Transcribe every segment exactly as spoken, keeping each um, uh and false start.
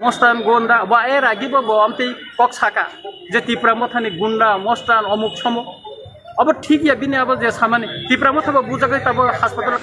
Mostan gunda, ba e ragi bo, bo amtwi kok saka je Tipra Mothani gunda, mostan, omuk somuk. Abo thik ya, bini abo je samani Tipra Motha bo bujagwi tabo hospital.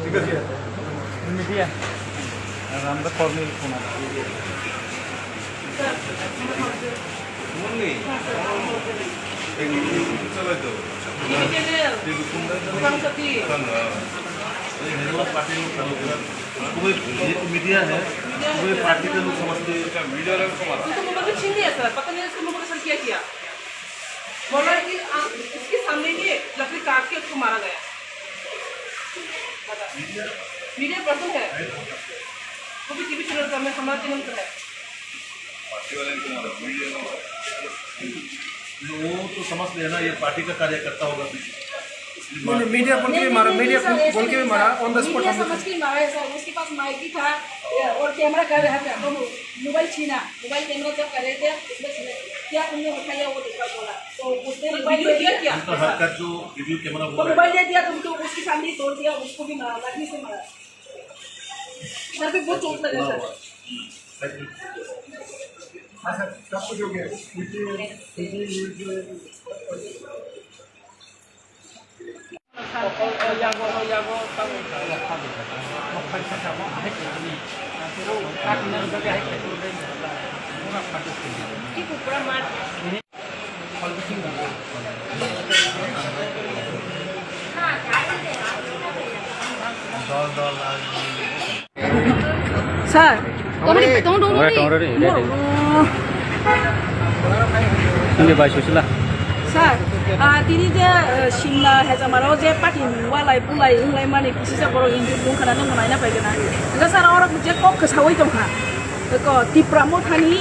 ঠিক আছে। মিডিয়া। আর আমরা কর্মী কোন? मीडिया है, मीडिया लोग समझते हैं। मीडिया लोग समझते हैं। तो मोबाइल छीन लिया सर, पता नहीं इसको मोबाइल सर क्या किया। बोला कि, आ, इसके सामने ही लकड़ी काट के उसको मारा गया। मीडिया पर्सन है, वो भी टीवी चैनल का, मैं हमारा चैनल का है। वो तो समझ लेना, ये पार्टी का कार्यकर्ता होगा। नहीं, नहीं, मीडिया बोल के भी मारा, मीडिया बोल के भी मारा, ऑन द स्पॉट मीडिया हम लोग समझ के ही मारा है सर। उसके पास माइक भी था और कैमरा कर रहा था, तो मोबाइल छीना, मोबाइल कैमरा जब कर रहे थे, उसमें छीना। क्या तुमने उठाया, वो देखा बोला। तो उसने मोबाइल दे दिया। उसका हाथ का जो वीडियो कैमरा वो मोबाइल दे दिया, तुम तो उसके सामने ही तोड़ दिया, उसको भी मारा, लाठी से मारा। सर पे बहुत चोट लगा sir. Sir, tongri, tongri, tongri, tongri, tongri, tongri. Ini bai susila. Sir, ah, tini je, eh, Simla hejamaro je party walai bulai hinglai mani kisisa borok injur bung khana nung naina pai gana. Enggak sir, orang je kok kesawi tong ha. Ko Tipra Mothani,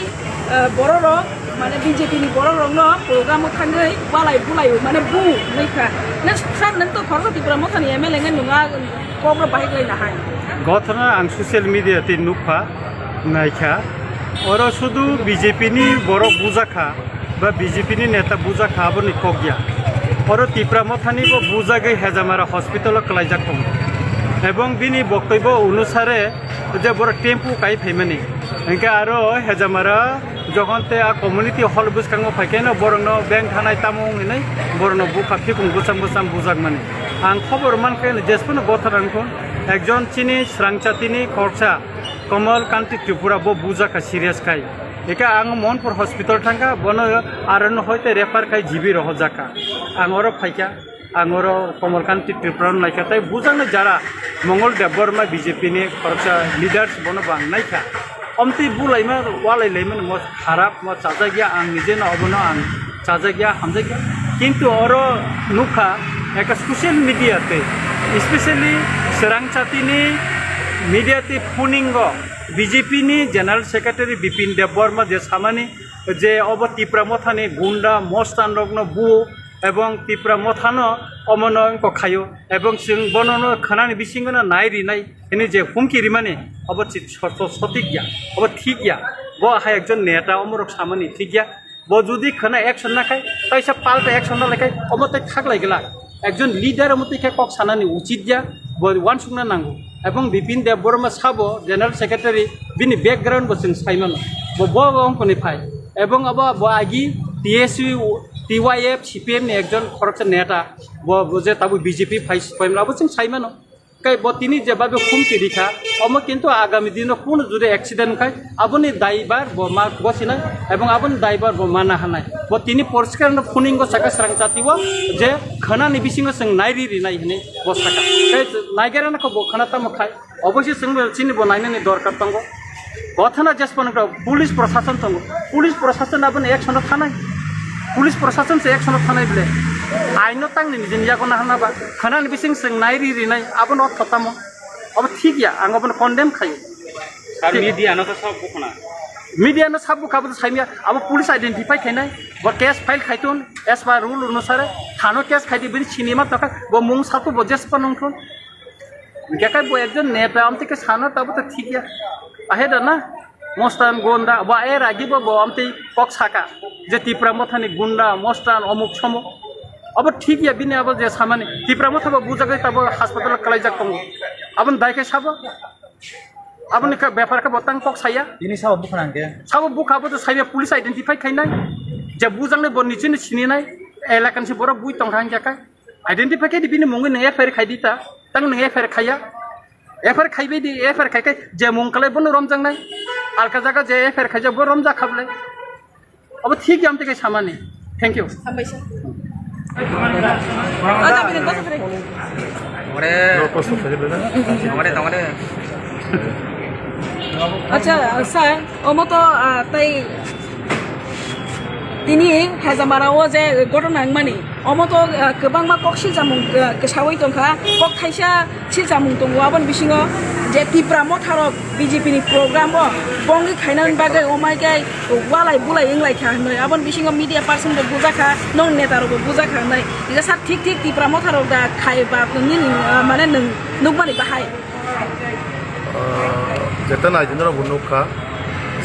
eh, borok rok, mane B J P ni borok rok no program o thangwi walai bulai mane bu nai kha. Nang sir, nang to khoroksa Tipra Mothani M L A ngai nunga kok rok bahai lai nahai. Gothana ang social media tei nukha, naikha. Oro sudu B J P ni borok bujakha, ba B J P ni neta bujakha, aboni kok ya. Oro Tipra Mothani bo bujagwi Hejamara hospital o kwlaijak tongo. Ebong bini boktobyo onusare je borok tempo kai phaimani. Hinkhe aro Hejamara jokhon tei a community hall bwskango phaikhe no borokno beng thanai tamo wng hinwi borokno bukha phikung bwcham bwcham bujakmani. Ang khobor mankhe jesphano Gothana wngkha ekjon chini swrangchatini khoroksa Kamal Kanti Tripura bo bujakha serious khai. Eka ang Mohanpur hospital thangkha, bono R N hoite refer khai G B rohorjakha. Ang oro phaikha. Ang oro Kamal Kanti Tripura no naikha, tei bujaknai jara Mongol Debbarma B J P ni khoroksa leaders bono bo ang naikha. Omtwi bulaima, walai laimani mo kharap, mo chajak ya, ang nije no obono ang chajak ya, hamjak ya. Kintu oro nukha, eka social media tei, especially Swrangchatini media tei phuningo B J P ni General Secretary Bipin Debbarma je samani je obo Tipra Mothani gunda, mostan rokno bu, ebong Tipra Mothano omono wngkok khaio, ebong chwng bonono khwnani bisingono nai rinai hwnwi je humki rimani, obo chi-, so-, so-, sotik ya, obo thik ya, bo hai ekjon neta omorok samani thik ya, bo jodi khwna action na khai, taisa palta action na lai khai, omo tei thak lai glak, ekjon leader omo tei khe kok sanani uchit ya, bo uansukna nango, ebong Bipin Debbarma sabo General Secretary, bini background bo chwng sai mano, bo, bo, bo wngkoni phai. Ebong abo bo agi T S U, T Y F, C P M ni ekjon khoroksa neta, bo, bo je tabuk B J P phai, phai abo chwng sai mano. Kai bo tini je babe humki rikha, omo kintu agami dino kuno jodi accident khai, aboni daibar bo ma gosinai, ebong aboni daibar bo ma nahanai. Bo tini poriskar no phuningo saka Swrangchati o je khwnani bisingo chwng nairi rinai hinwi bo saka. Kai naigera nokho bo khwna tamo khai. Oboisoi chwng bo chini bo nainani dorkar tongo. Gothana jesphano wngkha police prosason tongo. Police prosason aboni action o thanai. Police prosason se action o thanai bole. Aino tangni nijini yago nahana ba. Khwnani bising chwng nairi rinai abono ortho tamo. Obo thik ya, ang obono condemn khayo. Sir, media no to sab bukhna. Media no sab bukha bo to saimya. Abo police identify khainai. Bo case file khaitun. As per rule onusare. Thano case khaidi bini sinima tokha. Bo mung sato bo jesphano wngthun. Hingke kai bo ekjon neta, amtwi khe sana tabo to thik ya. Ahe da na? Mostan gunda, bo er agi bo, bo amtwi kok saka. Je Tipra Mothani gunda, mostan, omuk somuk. Abo thik ya, bini abo je samani. Tipra Motha bo bujagwi tabo hospital o kwlaijak tongo. Aboni dai khe sabo? Aboni khe bepar khe bo tang kok saya? Bini sabo bukha nang khe? Sabo bukha bo to saya police identify khainai. Je bujaknai bo nichini sininai. Elakan se borok bui tong thang khe kai. Identify khe di bini mungwi nung F I R khai di ta. Tang nung F I R khaiya. F I R khaibai di, F I R khai khai je mung kalai bono romjaknai. Alka jaga je F I R khaijak bo romjak khablai. Abo thik ya amtwi khe samani. Thank you. Hambai sir. Ada bini basa fre. Ore. Ore, ore. Acha, sir, omo to, ah, tai tini Hejamara o je ghotona wngmani. Omo to, ah, kwbangma kok silchamung, ah, kwsaui tongkha, kok thaisa silchamung tongo, aboni bisingo je Tipra motharok B J P ni program o bongwi khainani bagwi omai khe walai bulai wnglaikha hinwi, aboni bisingo media person bo bujakha, nong neta rok bo bujakha hinwi, jesa thik thik Tipra motharok da khai ba nini, ah, mane nwng nukmani bahai. Ah, jeta naijinrok bo nukha.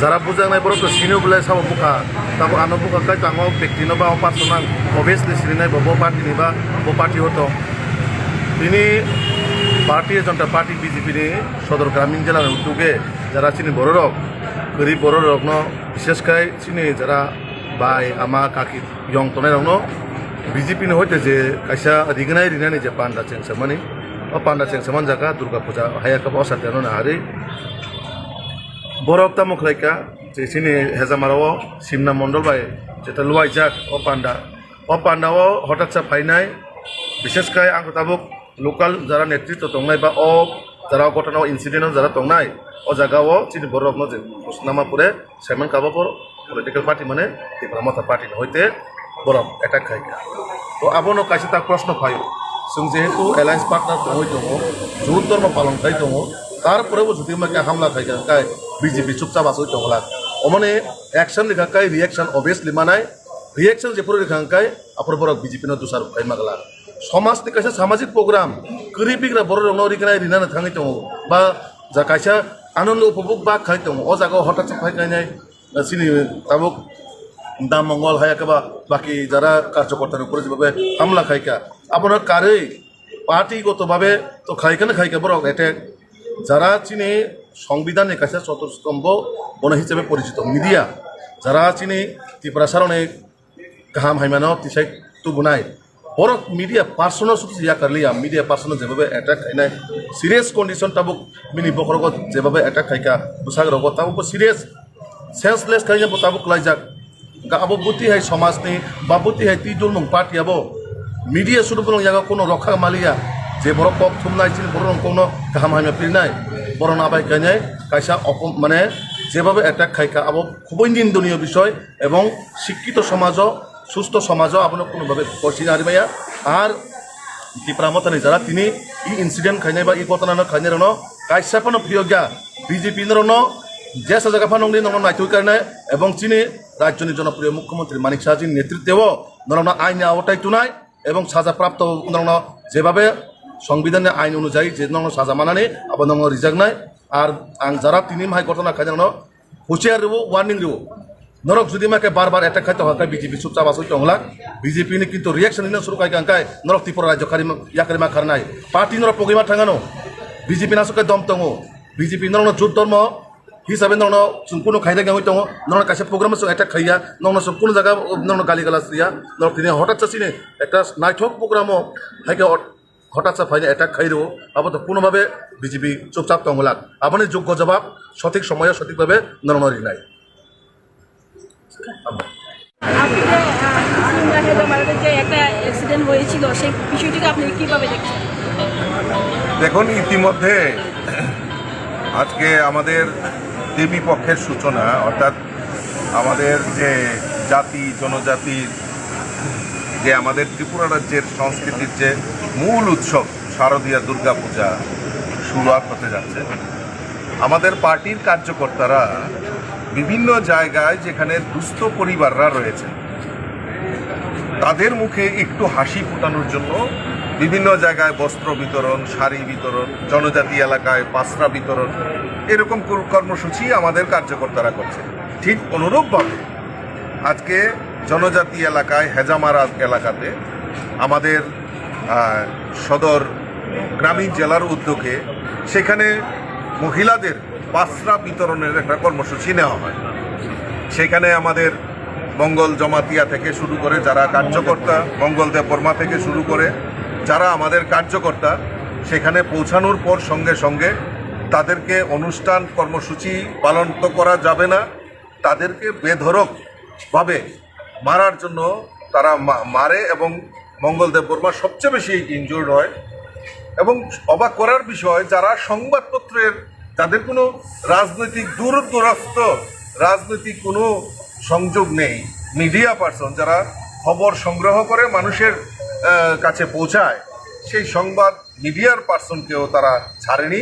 Jara bujaknai borok to sino belai sabo bukha. Tabuk ano bukha kai tango bekti no ba o person ang obviously sini nai bo, bo party ni ba bo party o tong. Tini Bharatiya Janata Party B J P ni Sodor Gramin Jela ni utuge jara chini bororok, kwrwi bororok no bishes kai chini jara bai ama kaki yong tongnai rok no B J P ni hoite je kaisa rignai rinani je panda chengsamani, o panda chengsaman jaga Durga Puja haya khe bo o satya no nahari. Borok tamo khlai kha je chini Hejamara o Simna Mondol bai jeta luaijak o panda. O panda o hotatsa phainai, bishes kai ang tabuk local jara netritwa tongnai ba o jara o ghotona o incident o jara tongnai, o jaga o chini borok no je nama pore Simon Kabapur political party mane Tipra Motha party ni hoite borok attack khai kha. To abono kaisa ta proshno phaio, chwng jehetu alliance partner tongwi tongo, jut dhormo palon khai tongo, tarpore bo jodi ma khe hamla khai kha, kai B J P chupchap asoi tongla. Omoni action rikha kai reaction obviously manai, reaction jephuru rikha kai aphuru borok B J P no dusaruk khai magla. Somaj ni kaisa samajik program, kwrwi bigra borok rokno rignai rinani thangwi tongo, ba ja kaisa anando upobhog ba khai tongo, o jaga o hotak se phai kainai, chini tabuk Dam Mongol hai khe ba baki jara karjokorta ni upor jebabe hamla khai kha, abono karwi party goto babe to khai khe khai kha borok attack, jara chini Songbidan ni kaisa choturstombo bono hisabe porichito media, jara chini Tiprasa rokni kaham haimano tisai tubunai. Borok media person no susi yakarliya, media person no jebabe attack khainai. Serious condition tabuk bini bokhorogo jebabe attack khaikha, bwsakrogo tabukbo serious, senseless khaina bo tabuk klaijak. Ga abo buti hai somajni, ba buti hai twi dulmung party abo media sudu bolong yago kono rokha maliya, je borok kok thumnai chini borok rok kono kaham haima pirinai, borok no abai khainai kaisa opo-, mane jebabe attack khaikha abo khubui nindoniyo bisoy. Ebong sikkito somajo, susto somajo abono kono babe kochina rimaya. Ar Tipra Mothani jara tini i incident khainai ba i ghotona no khainai rokno kaisa phano phiyokya, B J P norokno jesa jaga phano nongni nongno naitugwi karnai ebong chini rajyoni jonopriyo mukhyamantri Manik Saha jini netritwo norokno aini aotai tunai ebong saja prapto norokno jebabe songbidanni ain onujayi je norokno saja manani abo norokno rijaknai. Ar ang jara tini hai ghotona khainai rokno husiar rwo, warning rwo. Norok jodi ma khe bar bar attack khai tongkha khe B J P chupchap asoi tongla. B J P ni kintu reaction hino suru khai kha, hwnkhe norok Tripura rajyo kharima, yakarima kharnai. Party norok pogima thangano. B J P nasuk khe dom tongo. B J P norokno jut dormo hisabe norokno chwng kunu khaina gangwi tongo. Norokno kaisa program o chwng attack khaiya. Norokno chwng kunu jaga norokno gali galas riya. Norok tini hotat sa chini ekta naithok program o hai khe hotatsa phaina attack khai rwo, abo to kuno babe B J P chupchap tongwlak. Aboni joggo jawab sothik somoyo sothik babe norokno rinai. আপনি যে, আহ, সিমলা হেজামারাতে যে একটা অ্যাক্সিডেন্ট হয়েছিল, সেই বিষয়টিকে আপনি কিভাবে দেখছেন? দেখুন, ইতিমধ্যে আজকে আমাদের দেবী পক্ষের সূচনা, অর্থাৎ আমাদের যে জাতি, জনজাতির যে আমাদের ত্রিপুরা রাজ্যের সংস্কৃতির যে মূল উৎসব শারদীয়া দুর্গা পূজা শুরুয়াত হতে যাচ্ছে। আমাদের পার্টির কার্যকর্তারা বিভিন্ন জায়গায় যেখানে দুস্থ পরিবাররা রয়েছে, তাদের মুখে একটু হাসি ফোটানোর জন্য বিভিন্ন জায়গায় বস্ত্র বিতরণ, শাড়ি বিতরণ, জনজাতি এলাকায় পাসরা বিতরণ, এরকম কর-, কর্মসূচি আমাদের কার্যকর্তারা করছে। ঠিক অনুরূপভাবে আজকে জনজাতি এলাকায়, হেজামারা এলাকাতে আমাদের, আহ, সদর গ্রামীণ জেলার উদ্যোগে সেখানে মহিলাদের পাসরা বিতরণের একটা কর্মসূচি নেওয়া হয়। সেখানে আমাদের মঙ্গল জমাতিয়া থেকে শুরু করে যারা কার্যকর্তা, মঙ্গল দেব বর্মা থেকে শুরু করে যারা আমাদের কার্যকর্তা, সেখানে পৌঁছানোর পর সঙ্গে সঙ্গে তাদেরকে অনুষ্ঠান কর্মসূচি পালন তো করা যাবে না, তাদেরকে বেধড়কভাবে মারার জন্য তারা মা-, মারে এবং মঙ্গল দেব বর্মা সবচেয়ে বেশি ইনজুর্ড হয়। এবং অবাক করার বিষয়, যারা সংবাদপত্রের, যাদের কোনো রাজনৈতিক দূরদূরাস্ত রাজনৈতিক কোনো সংযোগ নেই, মিডিয়া পার্সন যারা খবর সংগ্রহ করে মানুষের আহ, কাছে পৌঁছায়, সেই সংবাদ মিডিয়ার পার্সনকেও তারা ছাড়েনি।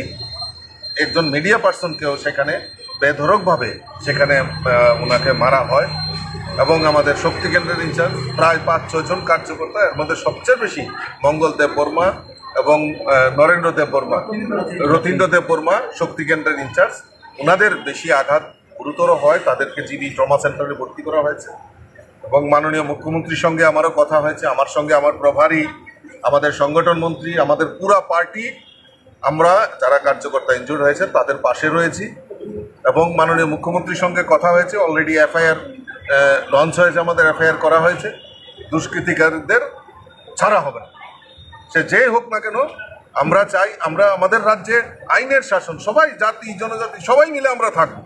একজন মিডিয়া পার্সনকেও সেখানে বেধড়কভাবে সেখানে, আহ, ওনাকে মারা হয়। এবং আমাদের শক্তি কেন্দ্রের ইনচার্জ প্রায় পাঁচ ছয় জন কার্যকর্তা, এর মধ্যে সবচেয়ে বেশি মঙ্গল দেব বর্মা এবং, আহ, নরেন্দ্র দেব বর্মা, রথীন্দ্র দেব বর্মা, শক্তি কেন্দ্রের ইনচার্জ, ওনাদের বেশি আঘাত গুরুতর হয়, তাদেরকে জিবি ট্রমা সেন্টারে ভর্তি করা হয়েছে। এবং মাননীয় মুখ্যমন্ত্রীর সঙ্গে আমারও কথা হয়েছে, আমার সঙ্গে আমার প্রভারী, আমাদের সংগঠন মন্ত্রী, আমাদের পুরা পার্টি, আমরা যারা কার্যকর্তা ইনজুর্ড হয়েছে তাদের পাশে রয়েছি। এবং মাননীয় মুখ্যমন্ত্রীর সঙ্গে কথা হয়েছে, অলরেডি এফআইআর লঞ্চ হয়েছে, আমাদের এফআইআর করা হয়েছে, দুষ্কৃতিকারীদের ছাড়া হবে না। সে যেই হোক না কেন, আমরা চাই, আমরা আমাদের রাজ্যে আইনের শাসন, সবাই জাতি জনজাতি সবাই মিলে আমরা থাকবো,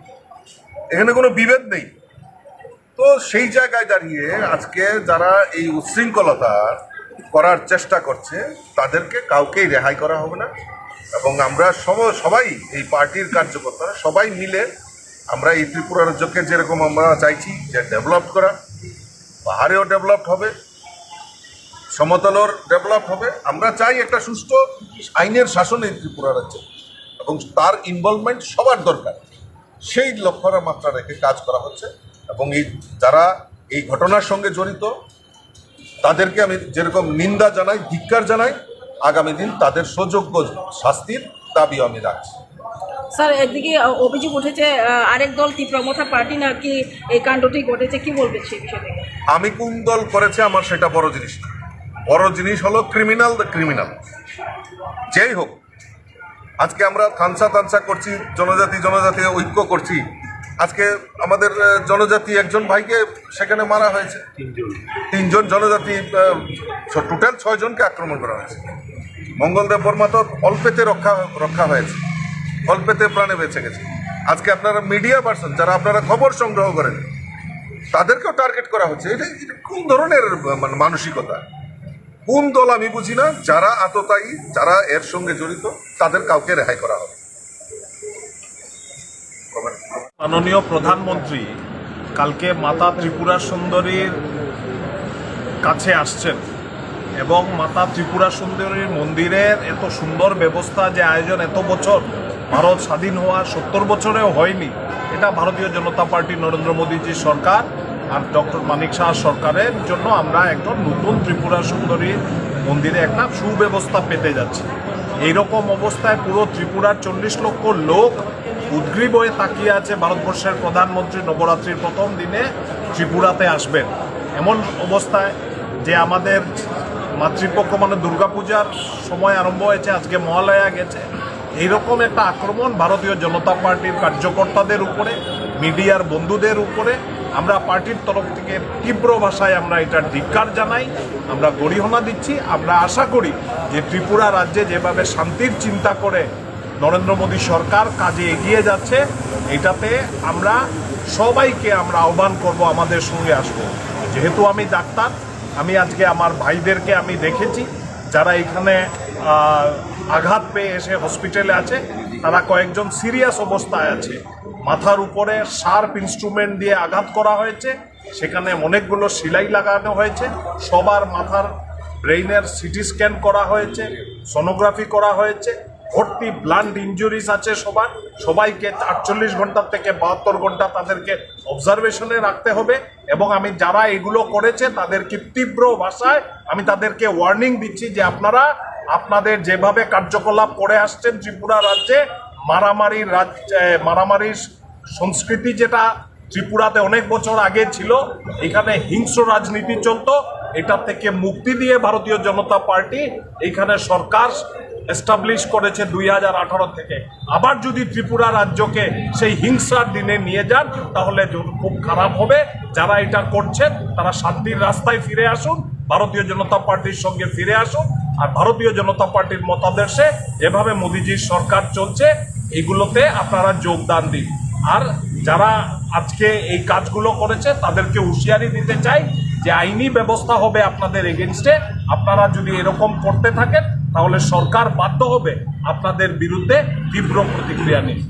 এখানে কোনো বিভেদ নেই। তো সেই জায়গায় দাঁড়িয়ে আজকে যারা এই উচ্ছৃঙ্খলতা করার চেষ্টা করছে, তাদেরকে কাউকেই রেহাই করা হবে না। এবং আমরা সব, সবাই, এই পার্টির কার্যকর্তারা সবাই মিলে আমরা এই ত্রিপুরা রাজ্যকে যেরকম আমরা চাইছি যে ডেভেলপ করা, পাহাড়েও ডেভেলপ হবে, সমতলর ডেভেলপ হবে। আমরা চাই একটা সুষ্ঠু আইনের শাসন এই ত্রিপুরা রাজ্যে, এবং তার ইনভলভমেন্ট সবার দরকার। সেই লক্ষ্যমাত্রা রেখে কাজ করা হচ্ছে। এবং এই যারা এই ঘটনার সঙ্গে জড়িত, তাদেরকে আমি যেরকম নিন্দা জানাই, ধিক্কার জানাই, আগামী দিন তাদের সুযোগ্য শাস্তির দাবিও আমি রাখছি। স্যার, একদিকে আহ, অভিযোগ উঠেছে, আহ, আরেক দল ত্রিপুরা মথা পার্টি নাকি এই কাণ্ডটি ঘটেছে, কি বলবেন সেই বিষয়ে? আমি কোন দল করেছে, আমার সেটা বড় জিনিস না। বড় জিনিস হলো ক্রিমিনাল, দ্য ক্রিমিনাল। যেই হোক, আজকে আমরা থানসা থানসা করছি, জনজাতি জনজাতি ঐক্য করছি। আজকে আমাদের আহ, জনজাতি একজন ভাইকে সেখানে মারা হয়েছে, তিনজন জনজাতি, টোটাল ছয় জনকে আক্রমণ করা হয়েছে। মঙ্গলদেব বর্মা তো অল্পেতে রক্ষা রক্ষা হয়েছে, অল্পেতে প্রাণে বেঁচে গেছে। আজকে আপনারা মিডিয়া পার্সন, যারা আপনারা খবর সংগ্রহ করেন, তাদেরকেও টার্গেট করা হচ্ছে। এটা এটা কোন ধরনের মানে মানসিকতা? কোন দল আমি বুঝি না, যারা আততায়ী, যারা এর সঙ্গে জড়িত, তাদের কাউকে রেহাই করা হবে। মাননীয় প্রধানমন্ত্রী কালকে মাতা ত্রিপুরা সুন্দরীর কাছে আসছেন এবং মাতা ত্রিপুরা সুন্দরীর মন্দিরের এত সুন্দর ব্যবস্থা, যে আয়োজন এত বছর, ভারত স্বাধীন হওয়ার সত্তর বছরেও হয়নি। এটা ভারতীয় জনতা পার্টি, নরেন্দ্র মোদীজি সরকার আর ডক্টর মানিক সাহা সরকারের জন্য আমরা একটা নতুন ত্রিপুরা সুন্দরী মন্দিরে একটা সুব্যবস্থা পেতে যাচ্ছি। এইরকম অবস্থায় পুরো ত্রিপুরার চল্লিশ লক্ষ লোক উদ্গ্রীব হয়ে তাকিয়ে আছে ভারতবর্ষের প্রধানমন্ত্রী নবরাত্রির প্রথম দিনে ত্রিপুরাতে আসবেন। এমন অবস্থায় যে আমাদের মাতৃপক্ষ মানে দুর্গাপূজার সময় আরম্ভ হয়েছে, আজকে মহালয়া গেছে, এইরকম একটা আক্রমণ ভারতীয় জনতা পার্টির কার্যকর্তাদের উপরে, মিডিয়ার বন্ধুদের উপরে, আমরা পার্টির তরফ থেকে তীব্র ভাষায় আমরা এটা ধিক্কার জানাই। আমরা গরিহনা দিচ্ছি। আমরা আশা করি যে ত্রিপুরা রাজ্যে যেভাবে শান্তির চিন্তা করে নরেন্দ্র মোদী সরকার কাজে এগিয়ে যাচ্ছে, এটাতে আমরা সবাইকে আমরা আহ্বান করব আমাদের সঙ্গে আসবো। যেহেতু আমি ডাক্তার, আমি আজকে আমার ভাইদেরকে আমি দেখেছি, যারা এখানে আহ, আঘাত পেয়ে এসে হসপিটালে আছে, তারা কয়েকজন সিরিয়াস অবস্থায় আছে। মাথার উপরে শার্প ইনস্ট্রুমেন্ট দিয়ে আঘাত করা হয়েছে, সেখানে অনেকগুলো সেলাই লাগানো হয়েছে। সবার মাথার, ব্রেইনের সিটি স্ক্যান করা হয়েছে, সোনোগ্রাফি করা হয়েছে। ভর্তি ব্লান্ট ইনজুরিজ আছে সবার। সবাইকে আটচল্লিশ ঘন্টা থেকে বাহাত্তর ঘন্টা তাদেরকে অবজারভেশনে রাখতে হবে। এবং আমি, যারা এগুলো করেছে, তাদেরকে তীব্র ভাষায় আমি তাদেরকে ওয়ার্নিং দিচ্ছি যে আপনারা আপনাদের যেভাবে কার্যকলাপ করে আসছেন ত্রিপুরা রাজ্যে, মারামারি রাজ-, এ, মারামারির সংস্কৃতি যেটা ত্রিপুরাতে অনেক বছর আগে ছিল, এখানে হিংস্র রাজনীতি চলতো, এটা থেকে মুক্তি দিয়ে ভারতীয় জনতা পার্টি এখানে সরকার এস্টাবলিশ করেছে দুই হাজার আঠারো থেকে। আবার যদি ত্রিপুরা রাজ্যকে সেই হিংসার দিনে নিয়ে যান, তাহলে খুব খারাপ হবে। যারা এটা করছেন, তারা শান্তির রাস্তায় ফিরে আসুন, ভারতীয় জনতা পার্টির সঙ্গে ফিরে আসুন। আর ভারতীয় জনতা পার্টির মতাদর্শে যেভাবে মোদিজির সরকার চলছে, এগুলোতে আপনারা যোগদান দিন। আর যারা আজকে এই কাজগুলো করেছে, তাদেরকে হুঁশিয়ারি দিতে চাই যে আইনি ব্যবস্থা হবে আপনাদের এগেনস্টে। আপনারা যদি এরকম করতে থাকেন, তাহলে সরকার বাধ্য হবে আপনাদের বিরুদ্ধে তীব্র প্রতিক্রিয়া নিতে।